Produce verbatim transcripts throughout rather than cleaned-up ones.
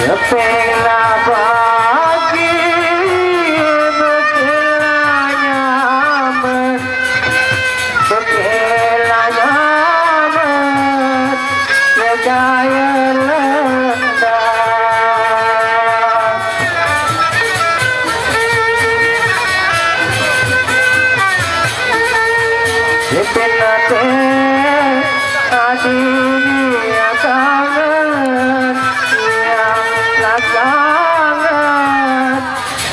Ping lapaki bekelanya, bekelanya berjaya lendang. Ipin ate adini atangan yang lakangan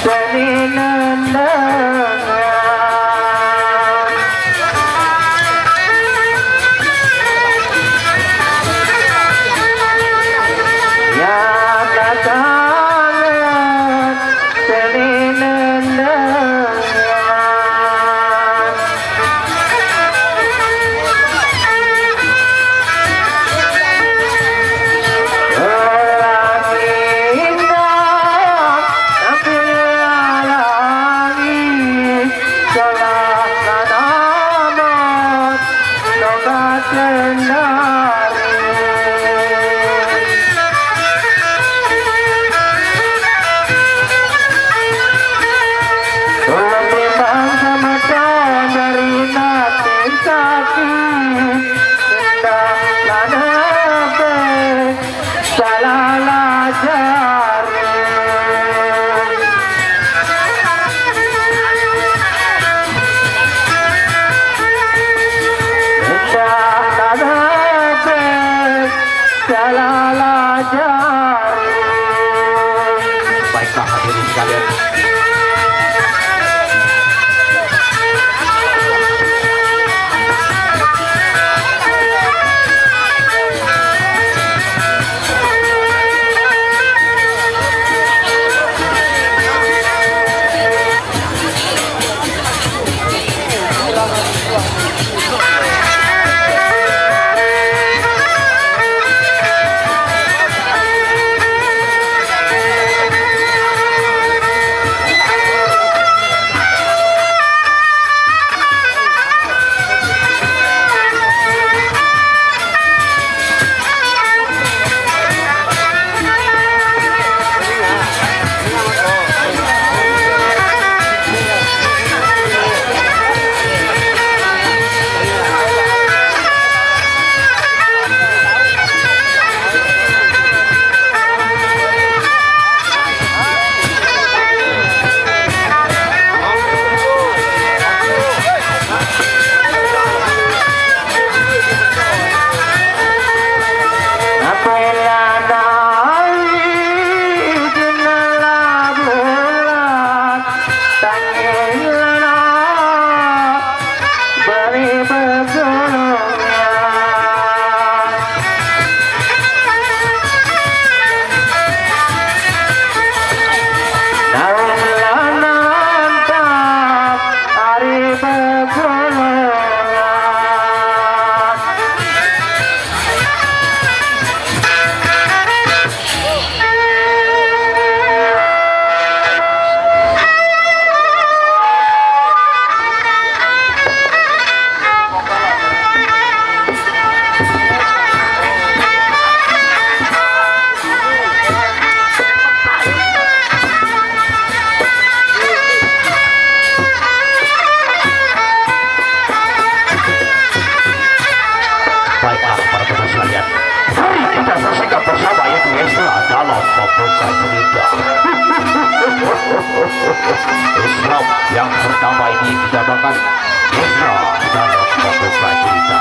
seni nendang. Yang lakangan seni nendang. Tulung timbang semeton dari natin sakit, hendak lanape salalajar. Hendak lanape salalajar. Baiklah, hadirin sekalian. Daun lanan tak ari begulungan. Baiklah, para pemirsa sekalian, mari kita saksikan bersama, yaitu Esra dalam pembuka cerita. Islam yang pertama ini dinamakan Esra dalam pembuka cerita.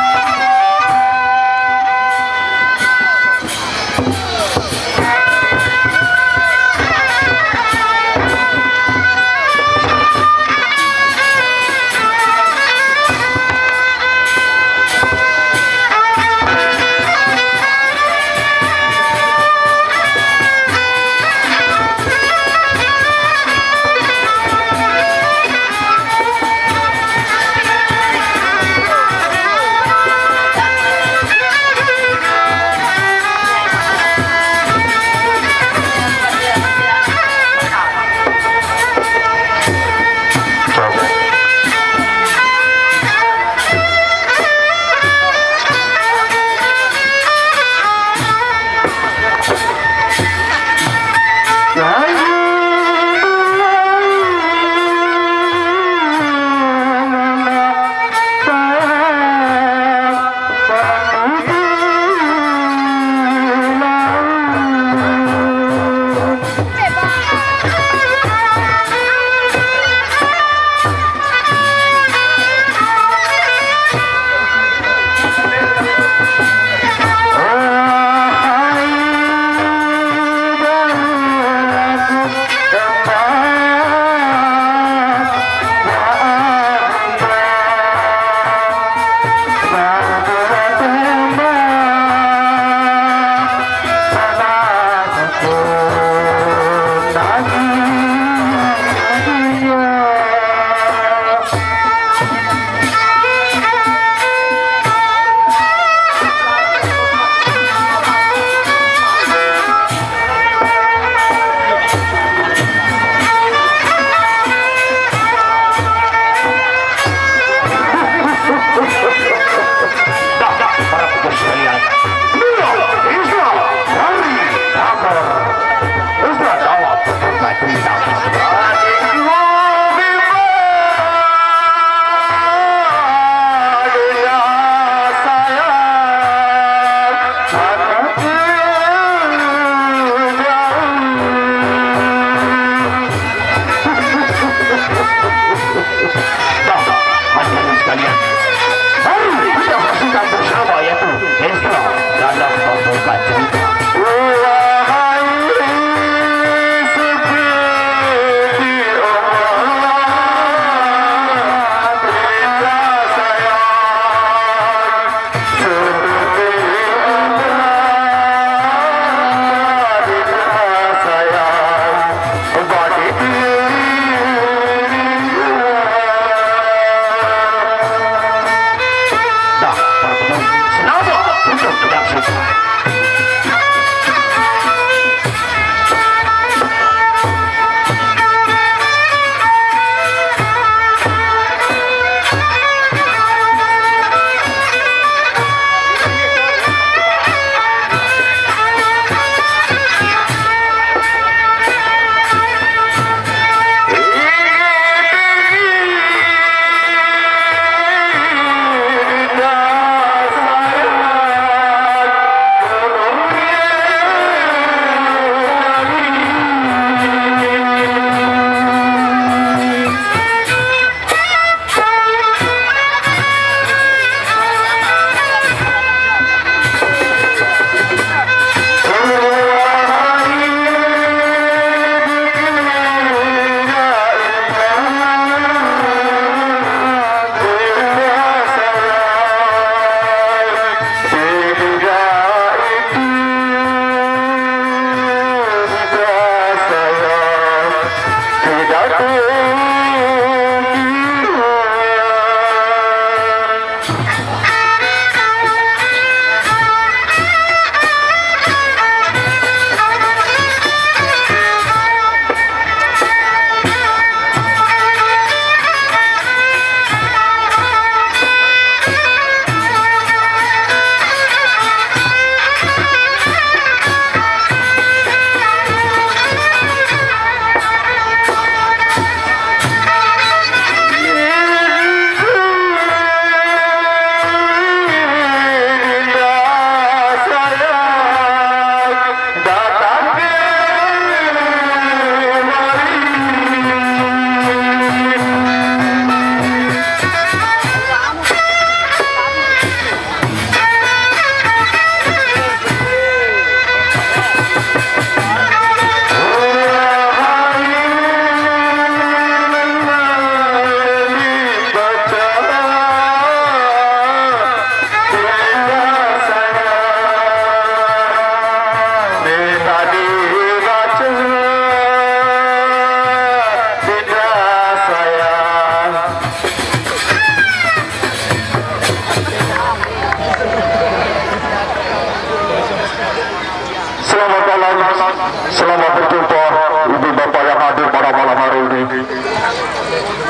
Selamat berjumpa ibu bapak yang hadir pada malam hari ini.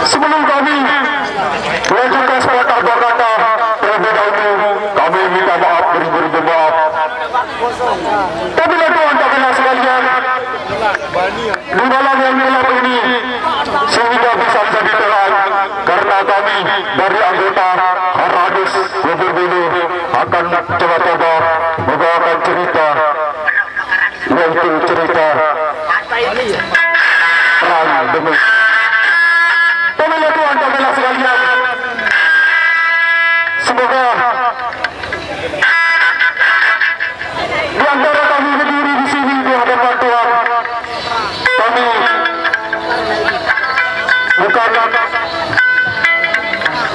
Sebelum kami melanjutkan sepatah dua kata, terlebih dahulu kami minta maaf beribu-ribu maaf. Tapi Tuhan, tapi sekalian, di malam yang gelap ini, sehingga bisa menjadi terang, karena kami dari anggota Harhadis Gubernur akan coba-coba membawakan cerita, yaitu cerita perang demi. Pemilik Tuhan, pemilik sekalian, semoga di antara kami berdiri di sini di hadapan Tuhan, kami bukan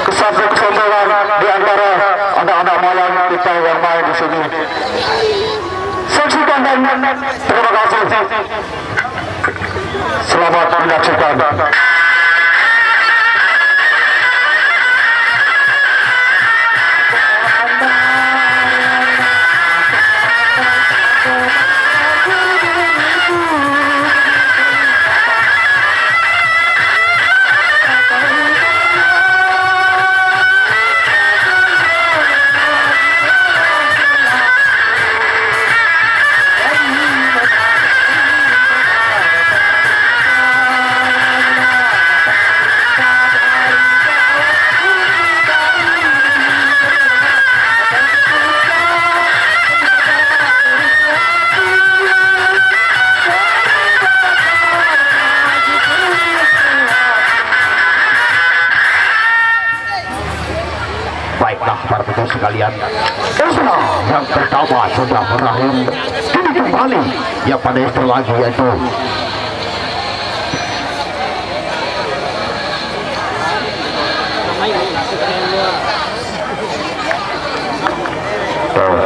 kesatu kesombongan di antara anak-anak malam kita yang main di sini. Saksikan dan terima kasih. Selamat menyaksikan. Baiklah, para petugas sekalian, Ezra yang pertama sudah berakhir. Kini kembali yang pada Ezra lagi, yaitu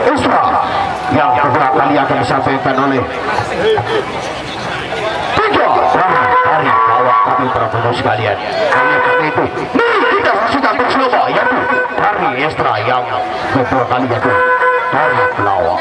Ezra yang kedua kali akan disampaikan oleh tiga orang dari bawah kami, para pemuda sekalian. Oleh karena itu, mari kita saksikan bersama, yaitu dari Ezra yang kedua kali, yaitu dari Pelawak.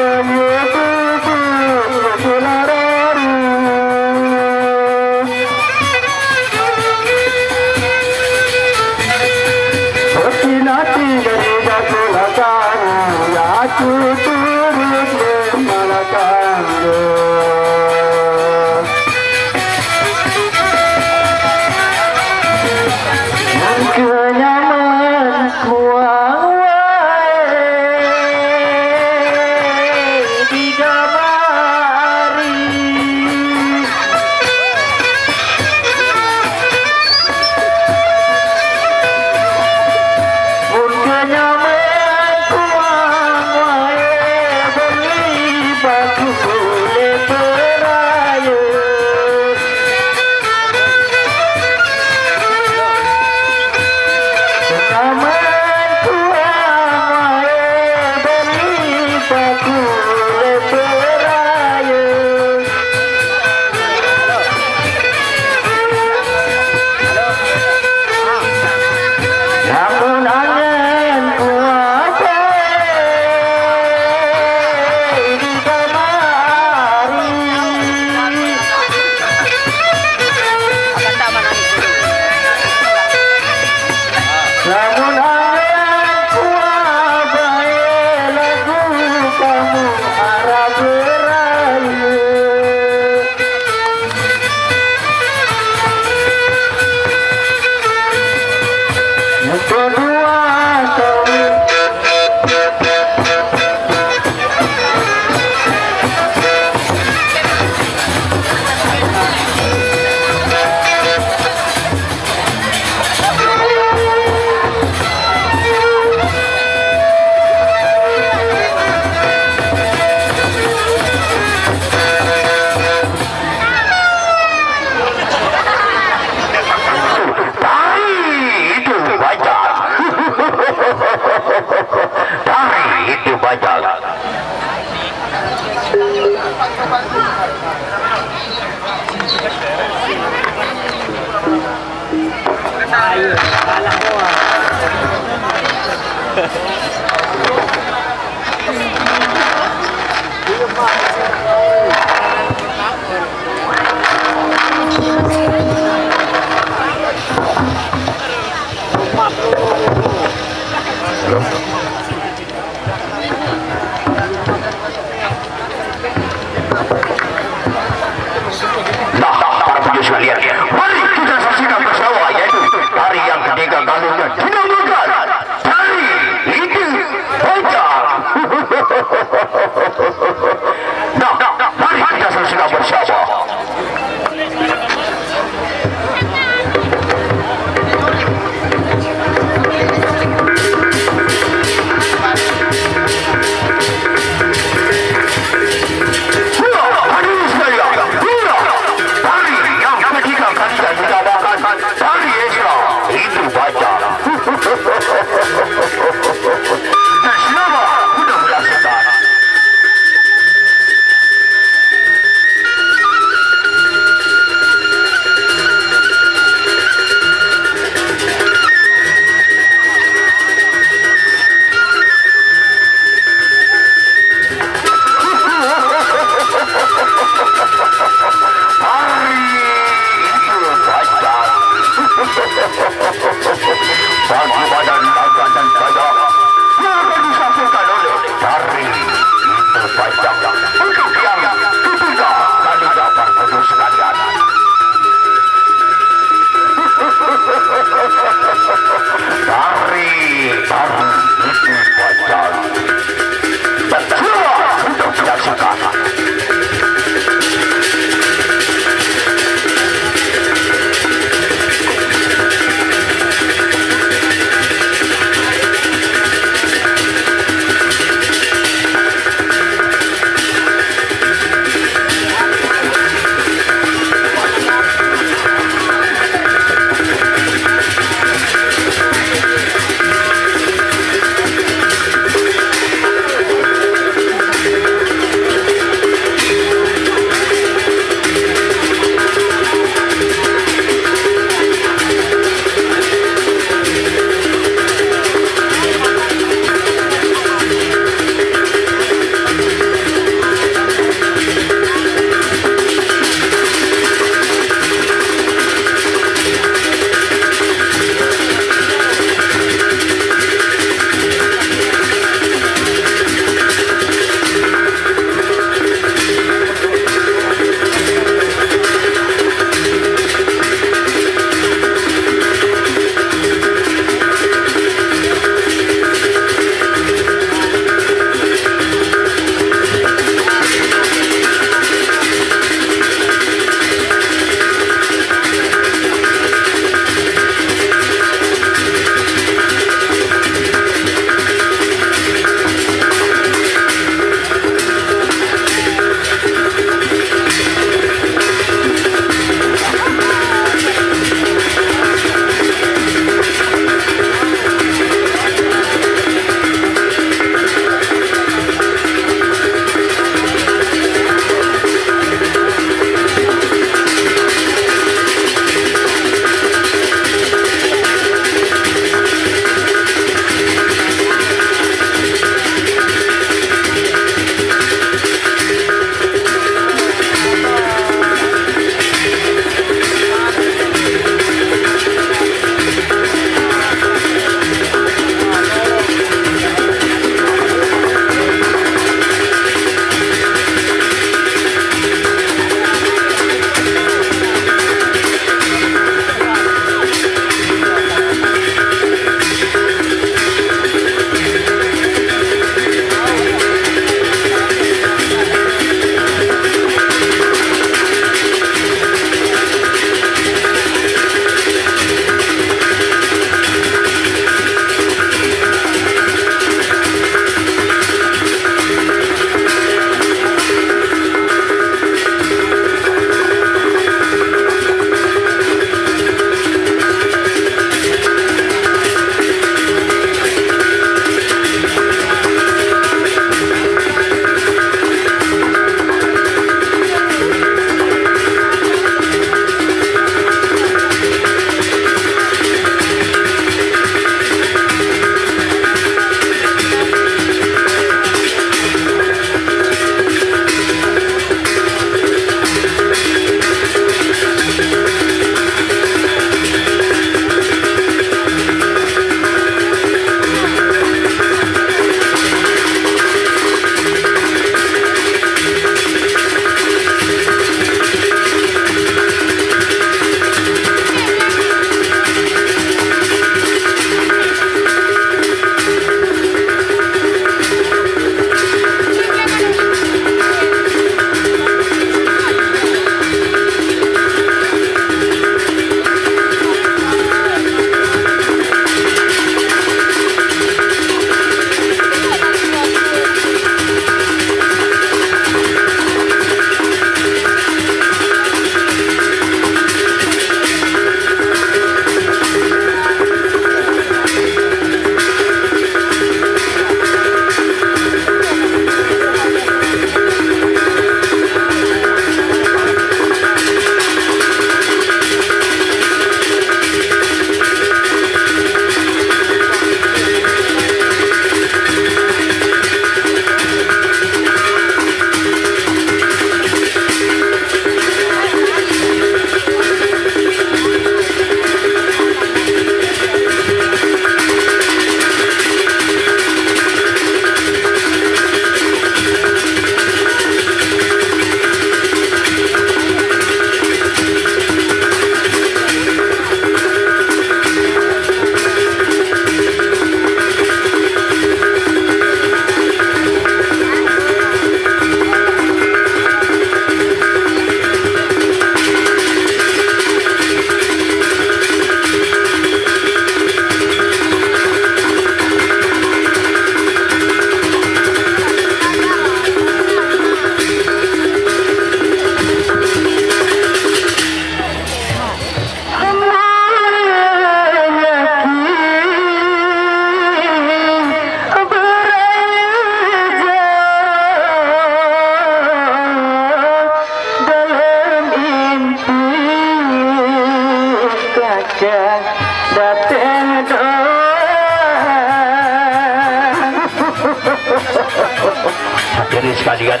Hadirin sekalian,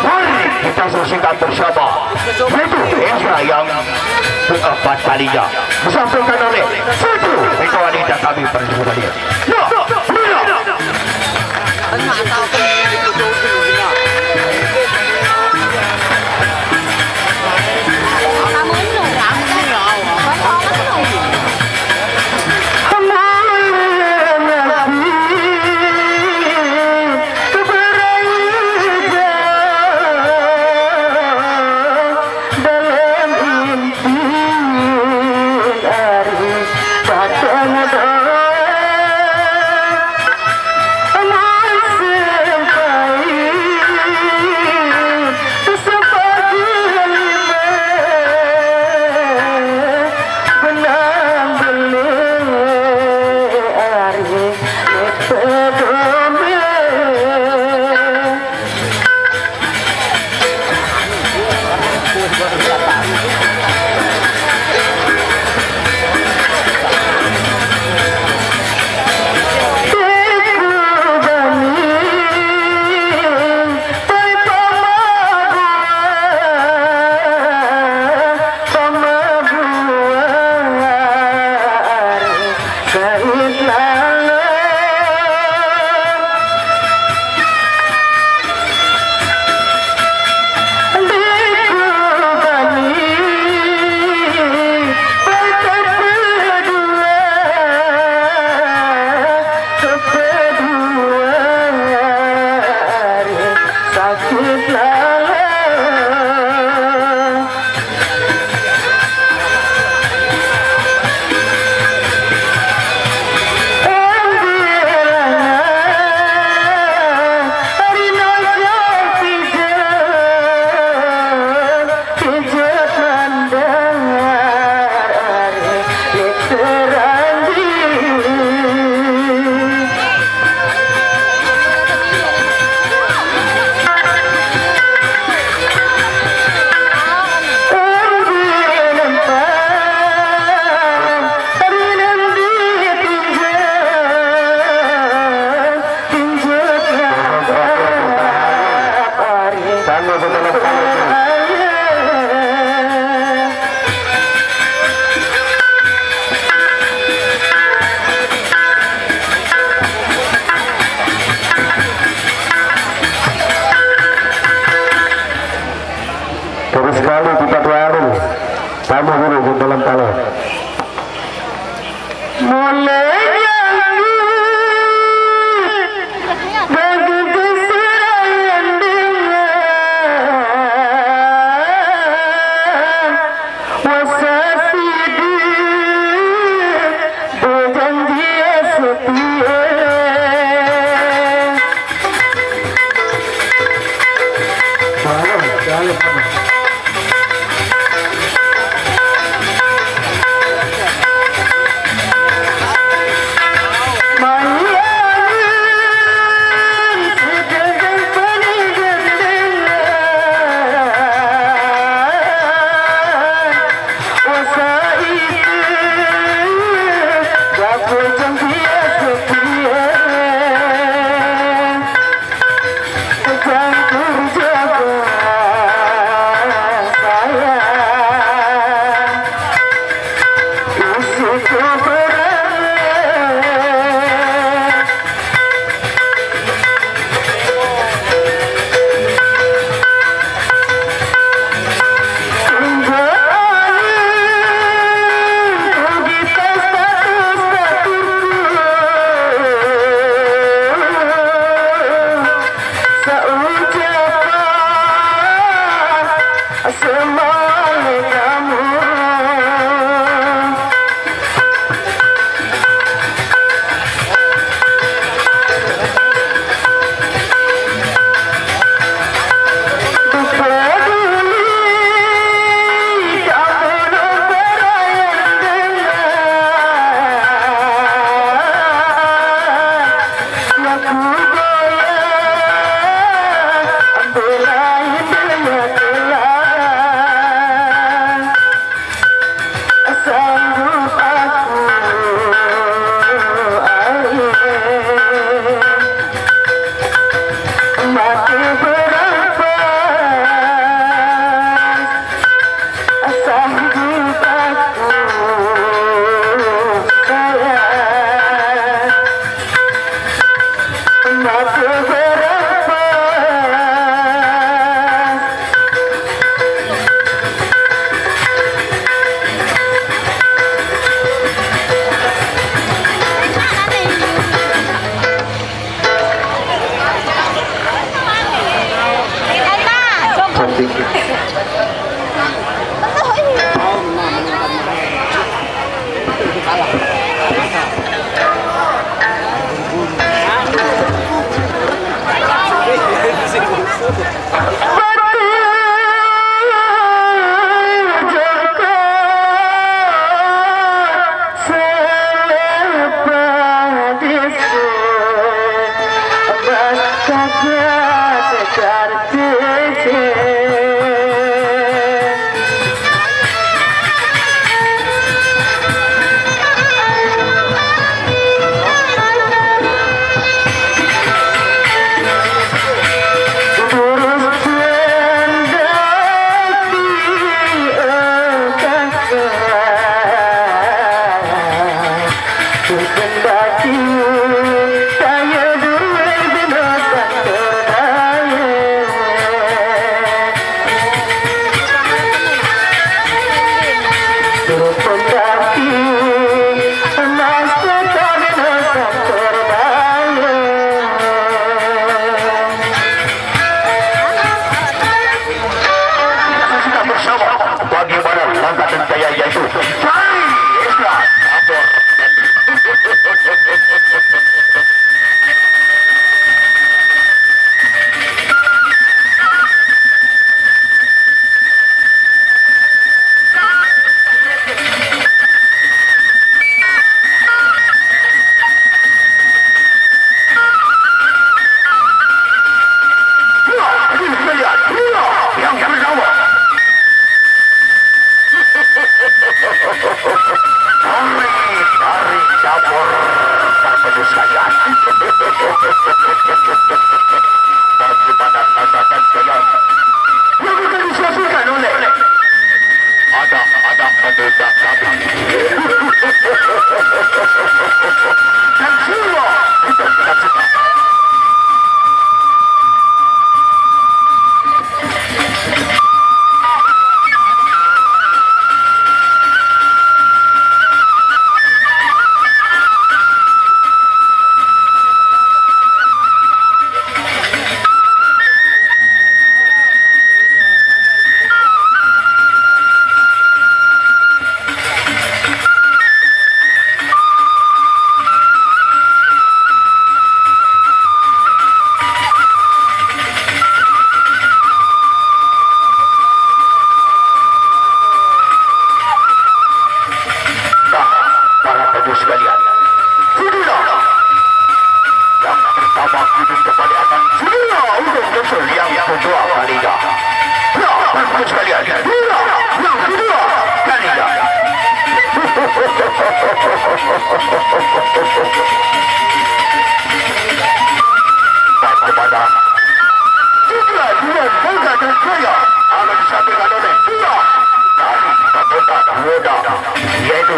mari kita saksikan bersama. Itu Ezra yang keempat kalinya disampaikan oleh Siti Rituanita kami pada kesempatan ini. Nah, mira. Terus sekali kita tuangin. Tamu dulu di dalam talon. Mulai nyambut bagi keseraian dengan wasa sidin berjanji setia. Dalam, dalam. Saksikan bersama bagaimana langkah dan gaya yaitu dari Ezra Tabor. Yang pertama, tarik, tarik dapur, Bapak Ibu sekalian. Bagaimana langkah dan gaya yang akan disiapkan oleh ada, ada pemuda kami. Dan semua kita sudah suka. Nah, para pemuda sekalian, sudah. Yang pertama, kita kembali akan segera untuk musuh yang kedua kalinya. Ya, teman-teman sekalian, ya, yang kedua kalinya. Bagaimana? Juga dua boga dan saya akan disampaikan oleh dua dari kota Kuota, yaitu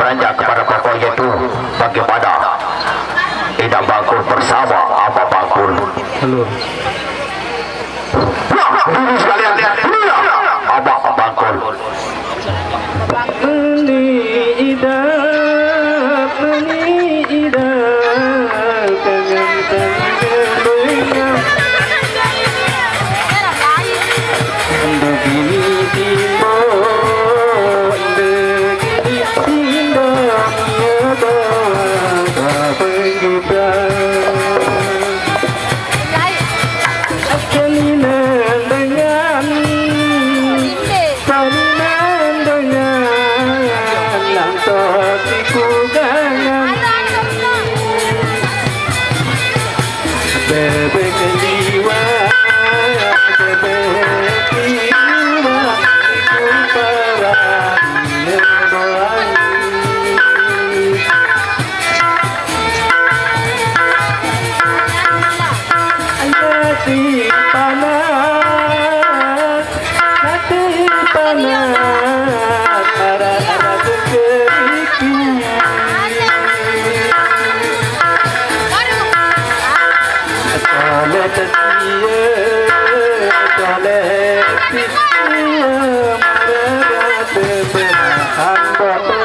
Beranjak kepada pokok, yaitu bagaimana Inang Bangkul bersama Abah Bangkul. Halo. Wah, dulu sekalian, inilah Abah Bangkul. Meni ida, meni ida, kangen, kangen, kangen. Begini timbo, begini timbo, ya bawa pengibaran. Kalinan dengan, kalinan dengan, nang totiku gangan. Bebek liwat, bebek liwat, kumparan doang. Hati panas, hati panas, arah-arah berkeriki. Soleh setia, soleh setia, marah beberahan botol.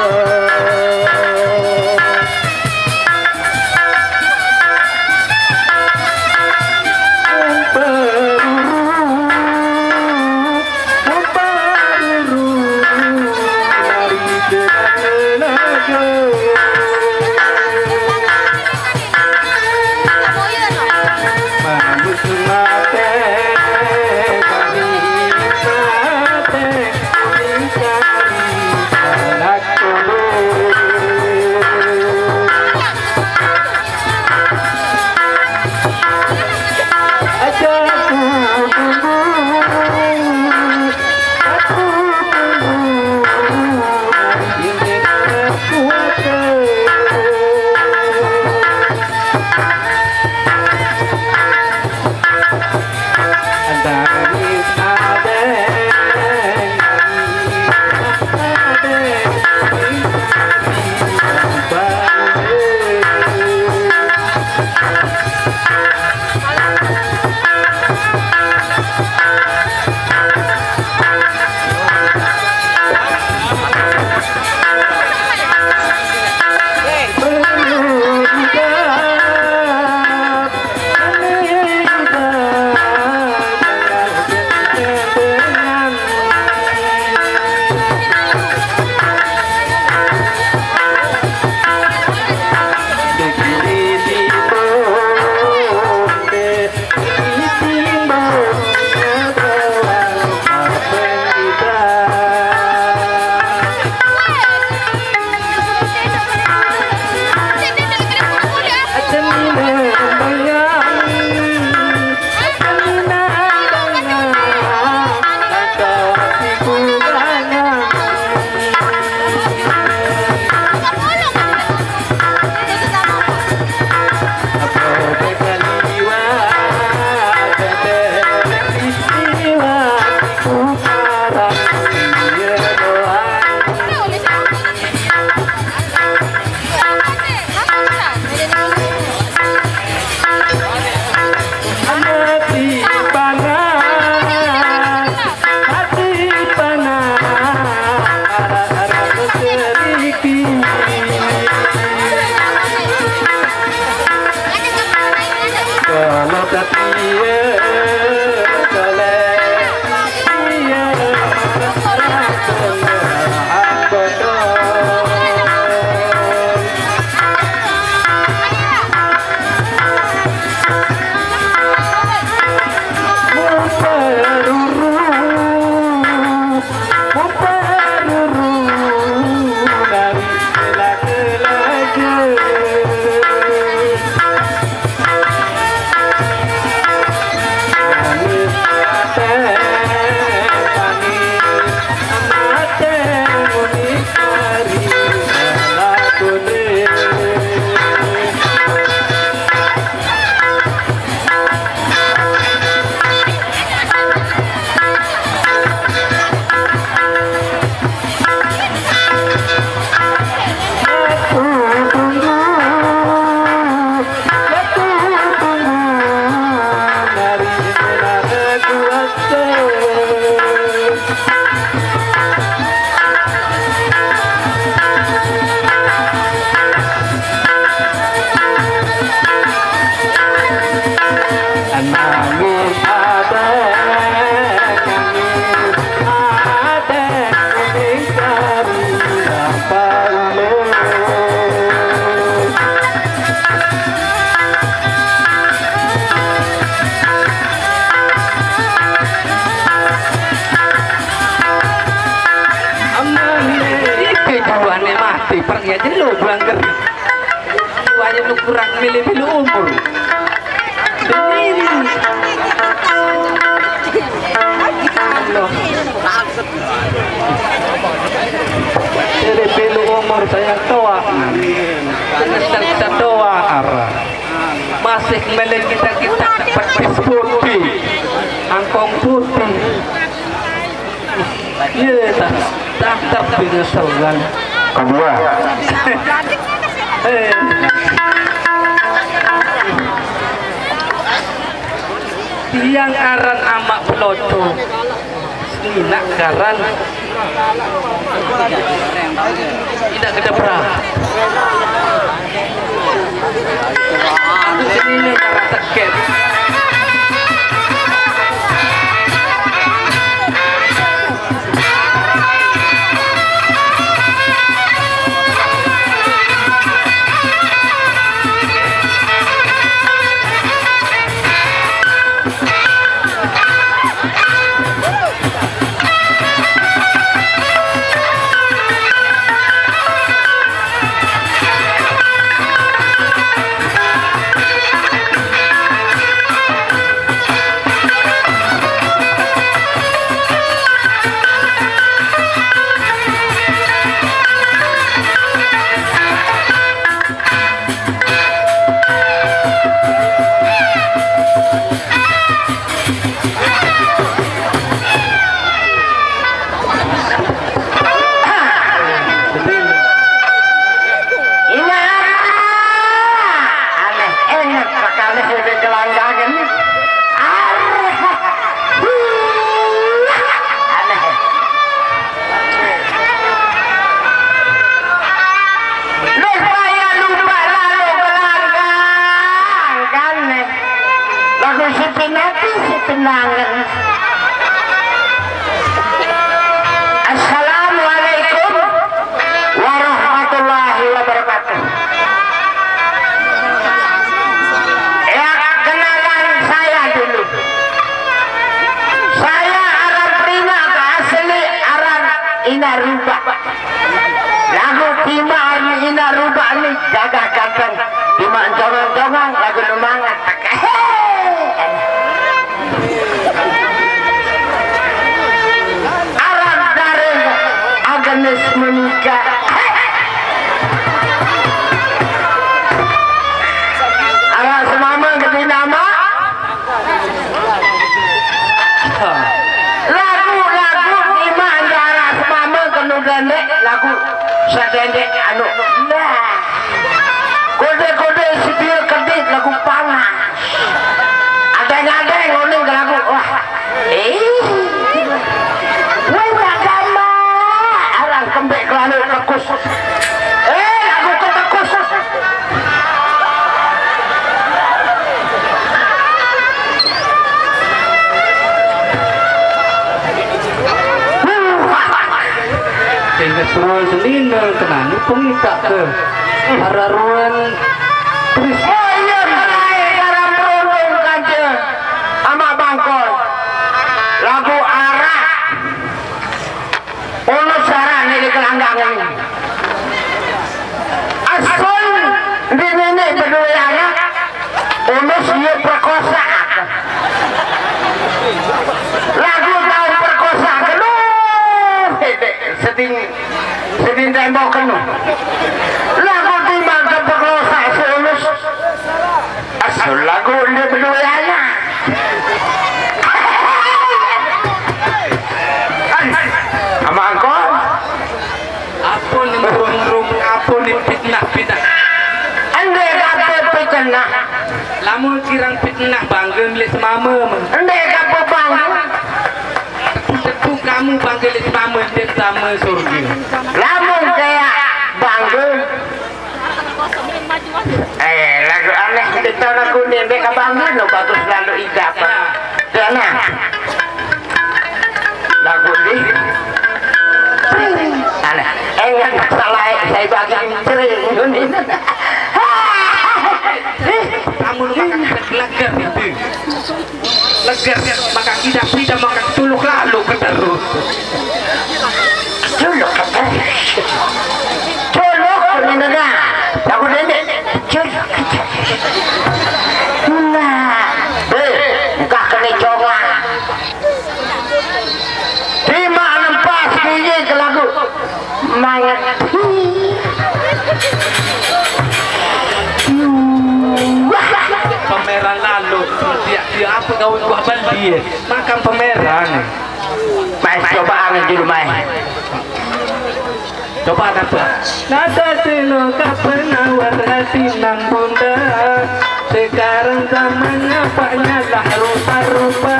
Ya, jadi lu kurang keri. Lu aja lu kurang milih-milih umur. Ini. Allah. Jadi pilih umur saya tua. Saya tua arah. Masih milih kita, kita dapat bis putih, angkong putih. Iya, tak, tak, tak penyesalan. Kedua. Eh. Tiang aran amak peloco. Ini nak karan. Tidak kedebra. Aku sini ni nak teket. Ini aneh, ingat sekali ini gelanggangan. Aneh. Lu payah lupa lalu gelanggang, kan, nih. Lagu si Pinati, si Pinangan. Assalamualaikum warahmatullahi wabarakatuh. Ya, kenalan saya dulu. Saya aran Prima, asli aran Ina Ruba. Lagu Prima aran Ina Ruba ni gagah ganteng. Prima jongang-jongang, lagu lumangan. Aran dari Agnes Monica. Aran semama ganti nama. Lagu, lagu, Ima Anjara semama kenu dendek, lagu sedendek anu. Nah. Kode-kode si dia kedit lagu panas. Adeng-adeng oning ke lagu. Wah. Eh. Weh, agama. Arang kembek kelalu kekus. Eh, lagu ketekus. Sehingga seruan senina kenani pengita ke hararuan Tris. Oh iya, kenai dalam rundung kante Amak Bangkol. Lagu arak. Ono syarat ni di kelanggang ini. Asun di nini berdua anak, ono sio perkosa. Lagu tahu perkosa, aduh, sedih, sedih, sedih tembok kenu. Lagu timbang ke perkosa, si Ulus. Asal lagu dia berdua anak. Ama angkon. Apa ni murung-murung, apa ni fitnah-fitnah? Ende kata fitnah. Lamun kirang fitnah bangga milih semama. Ende kata bangga. Tepu-tepu kamu bangga milih semama, dia sama surga. Lamun kayak bangga. Eh, lagu aneh kita lagu ni, bek abang ni, no bagus lalu ijab. Ya, nah. Lagu ni. Aneh. Eh, yang salah, saya bagi cering ni. Kamu lu makan legar itu. Legar, makan tidak, tidak makan tuluk lalu ke terus. Tuluk ke terus. Tuluk. Nah, lagu nenek. Nah, deh, engkah kena congan. Terima nempas gigi ke lagu. Mayat. Pameran lalu, dia, dia apa kau buat balik? Makan pameran ni. Mai, coba angin dulu, mai. Coba kata. Nada telo ka penawar hati nang bunda. Sekarang zamannya banyak lah rupa-rupa.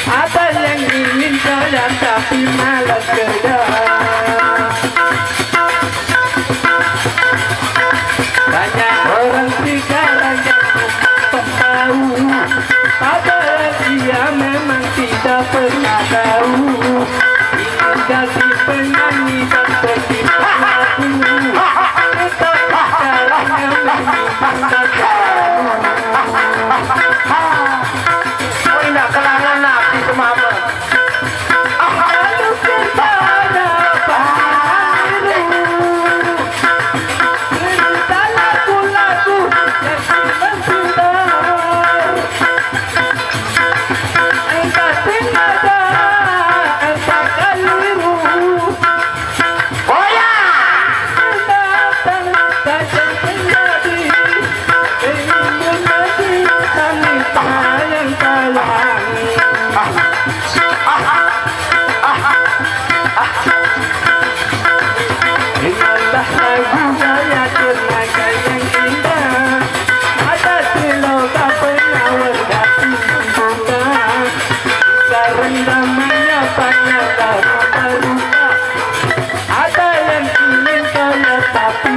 Ada yang ingin kaya tapi malas kerja. Banyak orang sekarang yang tahu, padahal dia memang tidak pernah tahu. Ingin jadi penyanyi dan jadi pelaku, tetapi caranya memang tidak tahu. Kau indah kelangan nak di semama. Lalu kepada Pak Heru, cerita lagu-lagu yang sudah-sudah. Entah sengaja, entah keliru. Oh ya! Datang saja menjadi. Ingin menjadi kami sayang-sayang. Ingatlah lagu saya, cerna yang indah. Ada siloka penawar hati membuka. Sekarang namanya banyak baru-baru. Ada yang ingin kaya tapi